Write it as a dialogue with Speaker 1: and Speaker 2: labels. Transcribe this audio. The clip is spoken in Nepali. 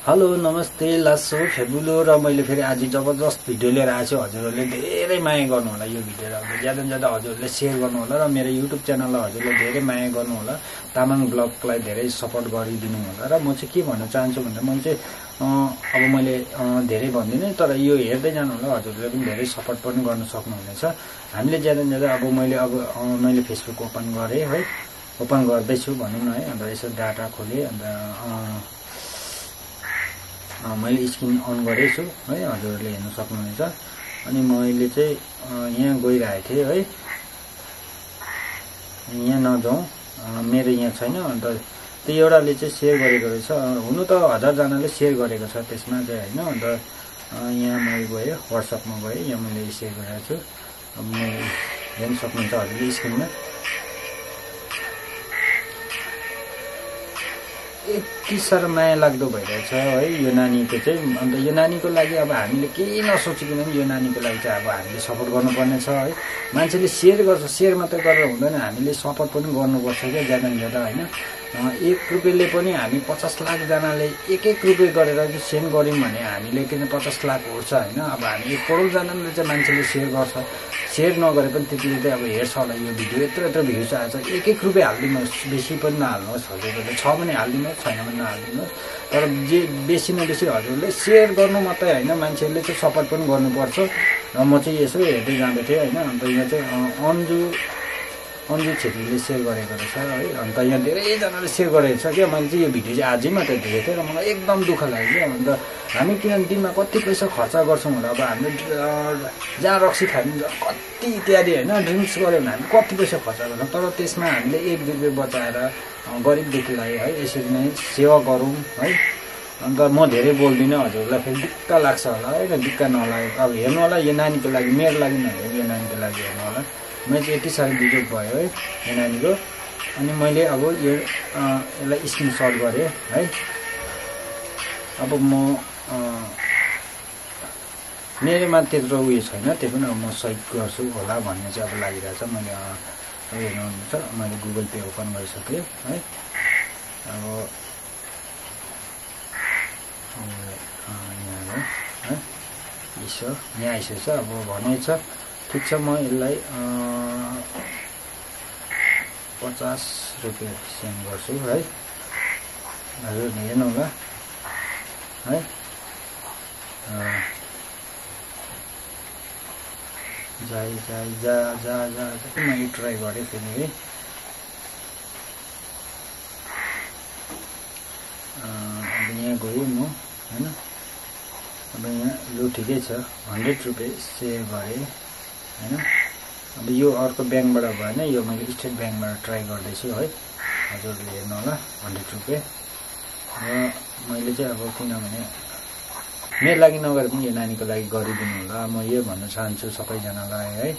Speaker 1: हेलो नमस्ते लासो फेबुलो र मैले फेरि आज जबरजस्त भिडियो लिएर आएको छु। हजुरहरूले धेरै माया गर्नु होला यो भिडियोलाई ज्यादा ज्यादा हजुरहरूले सेयर गर्नु होला र मेरो युट्युब च्यानललाई हजुरले धेरै माया गर्नु होला। तामाङ ब्लगलाई धेरै सपोर्ट गरिदिनु होला र म चाहिँ के भन्न चाहन्छु भन्दा म चाहिँ अब मैले धेरै भन्दिनँ तर यो हेर्दै जानु होला। हजुरहरूले पनि धेरै सपोर्ट पनि गर्न सक्नुहुनेछ। हामीले ज्यादा ज्यादा अब मैले फेसबुक ओपन गरेँ है, ओपन गर्दैछु भनौँ न है। अन्त यसो डाटा खोलेँ, अन्त मैले स्क्रिन अन गरेछु है, हजुरहरूले हेर्न सक्नुहुनेछ। अनि मैले चाहिँ यहाँ गइरहेको थिएँ है, यहाँ नजाउँ, मेरो यहाँ छैन। अन्त त्यो एउटाले चाहिँ सेयर गरेको रहेछ, हुनु त 1000जनाले सेयर गरेको छ त्यसमा चाहिँ होइन। अन्त यहाँ मैले गएँ, व्हाट्सएपमा गएँ, यहाँ मैले सेयर गरेको छु। अब मैले हेर्न सक्नुहुन्छ हजुरले स्क्रिनमा। यति साह्रो माया लाग्दो भइरहेछ है यो नानीको चाहिँ। अन्त यो नानीको लागि अब हामीले केही नसोचिकन यो नानीको लागि चाहिँ अब हामीले सपोर्ट गर्नुपर्ने छ है। मान्छेले सेयर गर्छ, सेयर मात्रै गरेर हुँदैन, हामीले सपोर्ट पनि गर्नुपर्छ क्या ज्यादा ज्यादा होइन। 1 रुपियाँले पनि हामी 50 लाखजनाले 1 रुपियाँ गरेर चाहिँ सेन्ड गऱ्यौँ भने हामीले किन 50 लाख उठ्छ होइन। अब हामी 1 करोडजनाले चाहिँ मान्छेले सेयर गर्छ, सेयर नगरे पनि त्यतिले चाहिँ अब हेर्छ होला यो भिडियो। यत्रो भ्युज आएछ, 1 रुपियाँ हालिदिनुहोस्, बेसी पनि नहाल्नुहोस् हजुरहरूले, छ भने हालिदिनुहोस्, छैन भने नहालिदिनुहोस्। तर जे बेसी न बेसी हजुरले सेयर गर्नु मात्रै होइन, मान्छेहरूले चाहिँ सपोर्ट पनि गर्नुपर्छ। र म चाहिँ यसो हेर्दै जाँदै थिएँ होइन। अन्त यहाँ चाहिँ अन्जु छेत्रीले सेयर गरेको रहेछ है। अन्त यहाँ धेरैजनाले सेयर गरेको छ क्या। मैले चाहिँ यो भिडियो चाहिँ आजै मात्रै देखेको थिएँ र मलाई एकदम दुःख लाग्यो क्या। अन्त हामी किनभने दिनमा कति पैसा खर्च गर्छौँ होला, अब हामीले जहाँ रक्सी खानु कति इत्यादि होइन, ड्रिङ्क्स गऱ्यो भने हामी कति पैसा खर्च गर्छौँ, तर त्यसमा हामीले 1 रुपियाँ बचाएर गरिब दुःखीलाई है यसरी नै सेवा गरौँ है। अन्त म धेरै बोल्दिनँ, हजुरलाई फेरि दिक्क लाग्छ होला है। दिक्क नलागेको अब हेर्नु होला, यो नानीको लागि, मेरो लागि नहेर, यो नानीको लागि हेर्नु होला। मैले चाहिँ यति साह्रो भिडियो भयो है यो नानीको। अनि मैले अब यो यसलाई स्क्रिनसट गरेँ है। अब म मेरोमा त्यत्रो उयो छैन, त्यो पनि अब म सही गर्छु होला भन्ने चाहिँ अब लागिरहेछ। मैले हेर्नुहुन्छ, मैले गुगल पे ओपन गरिसकेँ है। अब यहाँ है यसो यहाँ आइसकेछ। अब भनेछ ठिक छ, म यसलाई 50 रुपियाँ सेन्ड गर्छु है। हजुरले हेर्नु होला है। मैले ट्राई गरेँ फेरि है। अब यहाँ गयो म होइन। अब यहाँ लु ठिकै छ, 100 रुपियाँ सेयर गरेँ होइन। अब यो अर्को ब्याङ्कबाट भएन, यो मैले स्टेट ब्याङ्कबाट ट्राई गर्दैछु है। हजुरले हेर्नु होला 100 रुपियाँ। र मैले चाहिँ अब किनभने मेरो लागि नगरे पनि यो नानीको लागि गरिदिनु होला, म यो भन्न चाहन्छु सबैजनालाई है।